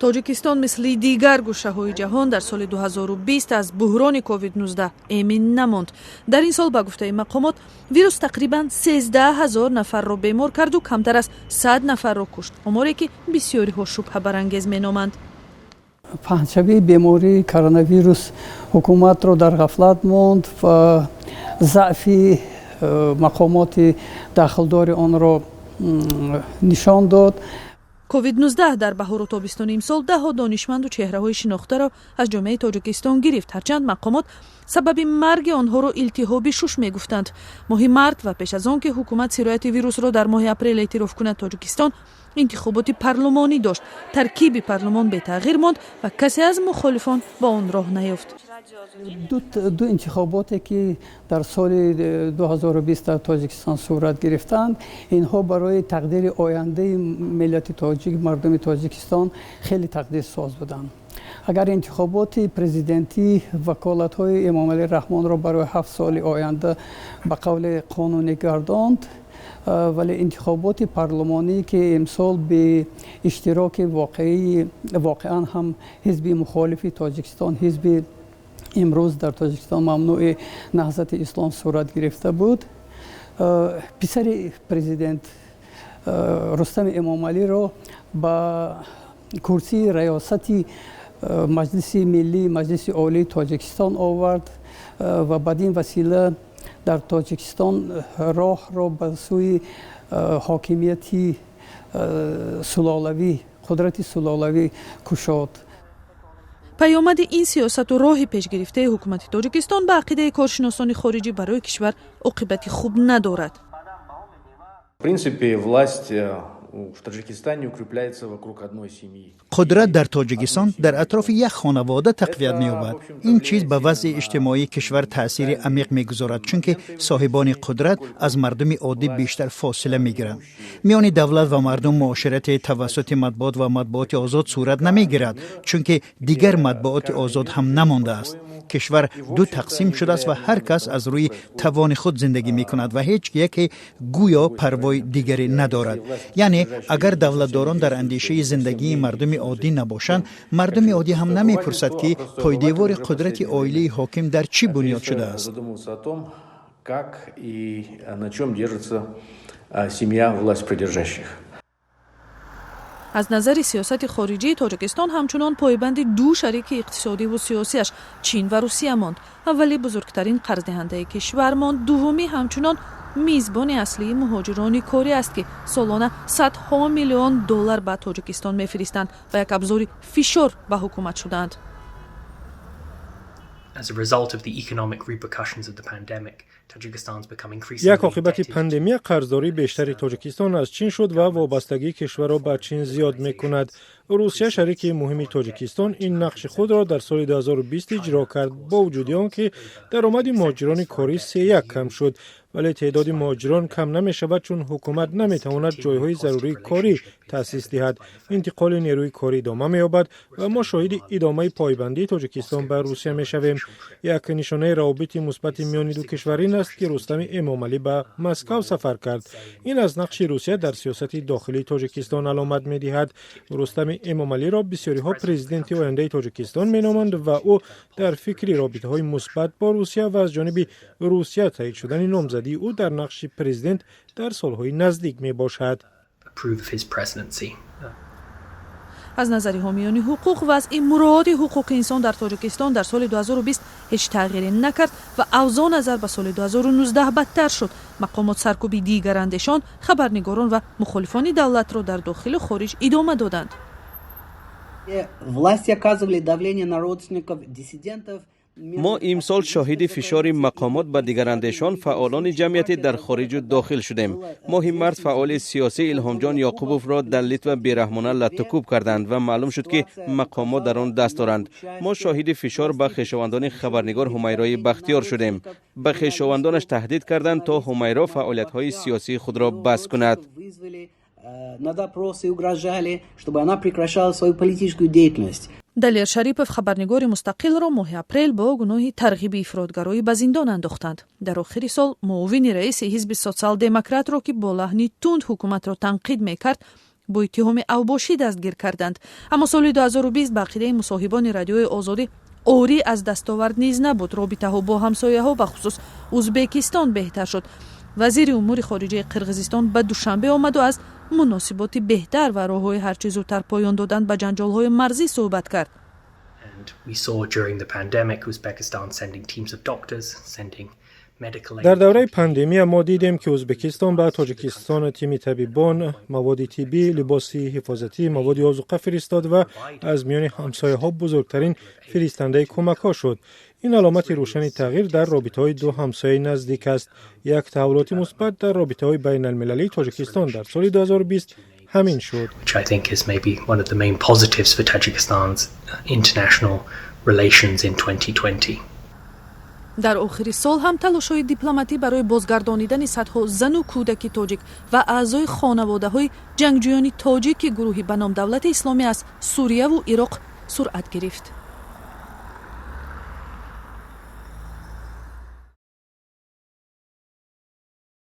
Тоҷикистон мисли дигар гӯшаҳои ҷаҳон дар соли 2020 аз буҳрони COVID-19 эмин намонд. Дар ин сол, ба гуфтаи мақомот, вирус тақрибан 13 ҳазор нафарро бемор карду камтар аз 100 нафарро кушт, оморе ки бисёриҳо шубҳабарангез меноманд. Паҳншавии бемории коронавирус ҳукуматро дар ғафлат монд ва заъфи мақомоти дахлдори онро нишон дод. COVID-19 дар баҳору тобистони имсол даҳҳо донишманду чеҳраҳои шинохтаро аз ҷомеаи Тоҷикистон гирифт, ҳарчанд мақомот сабаби марги онҳоро илтиҳоби шуш мегуфтанд. Моҳи март ва пеш аз он ки ҳукумат сирояти вирусро дар моҳи апрел эътироф кунад, Тоҷикистон интихоботи парлумонӣ дошт. Таркиби парлумон бетағйир монд ва касе аз мухолифон ба он роҳ наёфт. Ду интихоботе, ки дар соли 2020 дар Тоҷикистон сурат гирифтанд, инҳо барои тақдири ояндаи миллати тоҷик, мардуми Тоҷикистон хеле тақдирсоз буданд. Агар интихоботи президентӣ ваколатҳои Эмомалӣ Раҳмонро барои 7 соли оянда ба қавли қонунӣ гардонд, вале интихоботи парлумонӣ, ки имсол бе иштироки воқеии воқеан ҳам ҳизби мухолифи Тоҷикистон, ҳизби имрӯз дар Тоҷикистон мамнӯи Наҳзати Ислом, сурат гирифта буд, писари президент Рустами Эмомалиро ба курсии раёсати Маҷлиси Миллӣ, Маҷлиси Олии Тоҷикистон овард ва бадин васила дар Тоҷикистон роҳро ба сӯи ҳокимияти сулолавӣ, қудрати сулолавӣ кушод. Паёмади ин сиёсату роҳи пешгирифтаи ҳукумати Тоҷикистон, ба ақидаи коршиносони хориҷӣ, барои кишвар оқибати хуб надорад. В принципе, власть в Таджикистане укрепляется вокруг одной семьи. Қудрат дар Тоҷикистон дар атрофи як хонавода тақвият меёбад. Ин чиз ба вазъи иҷтимоии кишвар таъсири амиқ мегузорад, чунки соҳибони қудрат аз мардуми оддӣ бештар фосила мегиранд. Миёни давлат ва мардум муоширате тавассути матбуот ва матбуоти озод сурат намегирад, чунки дигар матбуоти озод ҳам намондааст. Кишвар ду тақсим шудааст ва ҳар кас аз рӯи тавони худ зиндагӣ мекунад ва ҳеҷ яке гӯё парвои дигаре надорад. Яъне агар давлатдорон дар андешаи зиндагии мардуми оддӣ набошанд, мардуми оддӣ ҳам намепурсад, ки пойдевори қудрати оилаи ҳоким дар чӣ бунёд шудааст. Как и на чем держится семья власть предержащих. Аз назари сиёсати хориҷии, Тоҷикистон ҳамчунон пойбанди ду шарики иқтисодиву сиёсиаш, Чин ва Русия, монд. Аввалӣ бузургтарин қарздиҳандаи кишвар монд, дуввумӣ ҳамчунон мизбони аслии муҳоҷирони корӣ аст, ки солона садҳо миллион доллар ба Тоҷикистон мефиристанд ва як абзори фишор ба ҳукумат шудаанд. As a result of the economic repercussions of the pandemic, Tajikistan's become increasingly Як оқибати пандемия қарздории бештари Тоҷикистон аз Чин шуд ва вобастагии кишварро ба Чин зиёд мекунад. Русия, шарики муҳими Тоҷикистон, ин нақши худро дар соли 2020 иҷро кард. Бо вуҷуди он ки даромади муҳоҷирони корӣ сеяк кам шуд, вале теъдоди муҳоҷирон кам намешавад, чун ҳукумат наметавонад ҷойҳои зарурии корӣ таъсис диҳад. Интиқоли нерӯи корӣ идома меёбад ва мо шоҳиди идомаи пойбандии Тоҷикистон ба Русия мешавем. Як нишонаи равобити мусбати миёни ду кишвар ин аст, ки Рустами Эмомалӣ ба Москав сафар кард. Ин аз нақши Русия дар сиёсати дохилии Тоҷикистон аломат медиҳад. Рустами Эмомалиро бисёриҳо президенти ояндаи Тоҷикистон меноманд ва ӯ дар фикри робитаҳои мусбат бо Русия ва аз ҷониби Русия таъйид шудани номзадии ӯ дар нақши президент дар солҳои наздик мебошад. Аз назари ҳомиёни ҳуқуқ, вазъи муроати ҳуқуқи инсон дар Тоҷикистон дар соли 2020 ҳеҷ тағйире накард ва авзоъ назар ба соли 2019 бадтар шуд. Мақомот саркӯби дигарандешон, хабарнигорон ва мухолифони давлатро дар дохилу хориҷ идома доданд. Власти оказывали давление на родственников диссидентов. Мо имсол шоҳиди фишори мақомот ба дигарандешон, фаъолони ҷамъиятӣ дар хориҷу дохил шудем. Моҳи март фаъоли сиёсӣ Илҳомҷон Ёқубовро дар Литва бераҳмона латтукӯб карданд ва маълум шуд, ки мақомот дар он даст доранд. Мо шоҳиди фишор ба хешовандони хабарнигор Ҳумайрои Бахтиёр шудем. Ба хешовандонаш таҳдид карданд, то Ҳумайро фаъолиятҳои сиёсии худро бас кунад. На допросы и угрожали, чтобы она прекращала свою политическую деятельность. Далер Шарипов, хабарнигори мустақилро, моҳи апрел бо гуноҳи тарғиби ифротгароӣ ба зиндон андохтанд. Дар охири сол муовини раиси ҳизби Социал-демократро, ки бо лаҳни тунд ҳукуматро танқид мекард, Бо иттиҳоми авбошӣ дастгир карданд. Аммо соли 2020, ба ақидаи мусоҳибони Радиои Озодӣ, орӣ аз дастовард низ набуд. Робитаҳо бо ҳамсояҳо, бахусус Узбекистон, беҳтар шуд. Вазири умури хориҷаи Қирғизистон ба Душанбе омаду аз муносиботи беҳтар ва роҳҳои ҳарчи зудтар поён додан ба ҷанҷолҳои марзӣ суҳбат кард. We saw during the pandemic Uzbekistan sending teams of doctors, sending Дар давраи пандемия мо дидем, ки Ӯзбекистон ба Тоҷикистон тими табибон, маводи тиббӣ, либоси ҳифозатӣ, маводи озуқа фиристод ва аз миёни ҳамсояҳо бузургтарин фиристандаи кӯмакҳо шуд. Ин аломати рӯшани тағйир дар робитаҳои ду ҳамсояи наздик аст. Як таҳаввулоти мусбат дар робитаҳои байналмилалии Тоҷикистон дар соли 2020 ҳамин шуд. Which I think is maybe one of the main positives for Tajikistan's international relations in 2020. Дар охири сол ҳам талошҳои дипломатӣ барои бозгардонидани садҳо зану кӯдаки тоҷик ва аъзои хонаводаҳои ҷангҷӯёни тоҷики гурӯҳи ба ном Давлати Исломӣ аз Сурияву Ироқ суръат гирифт.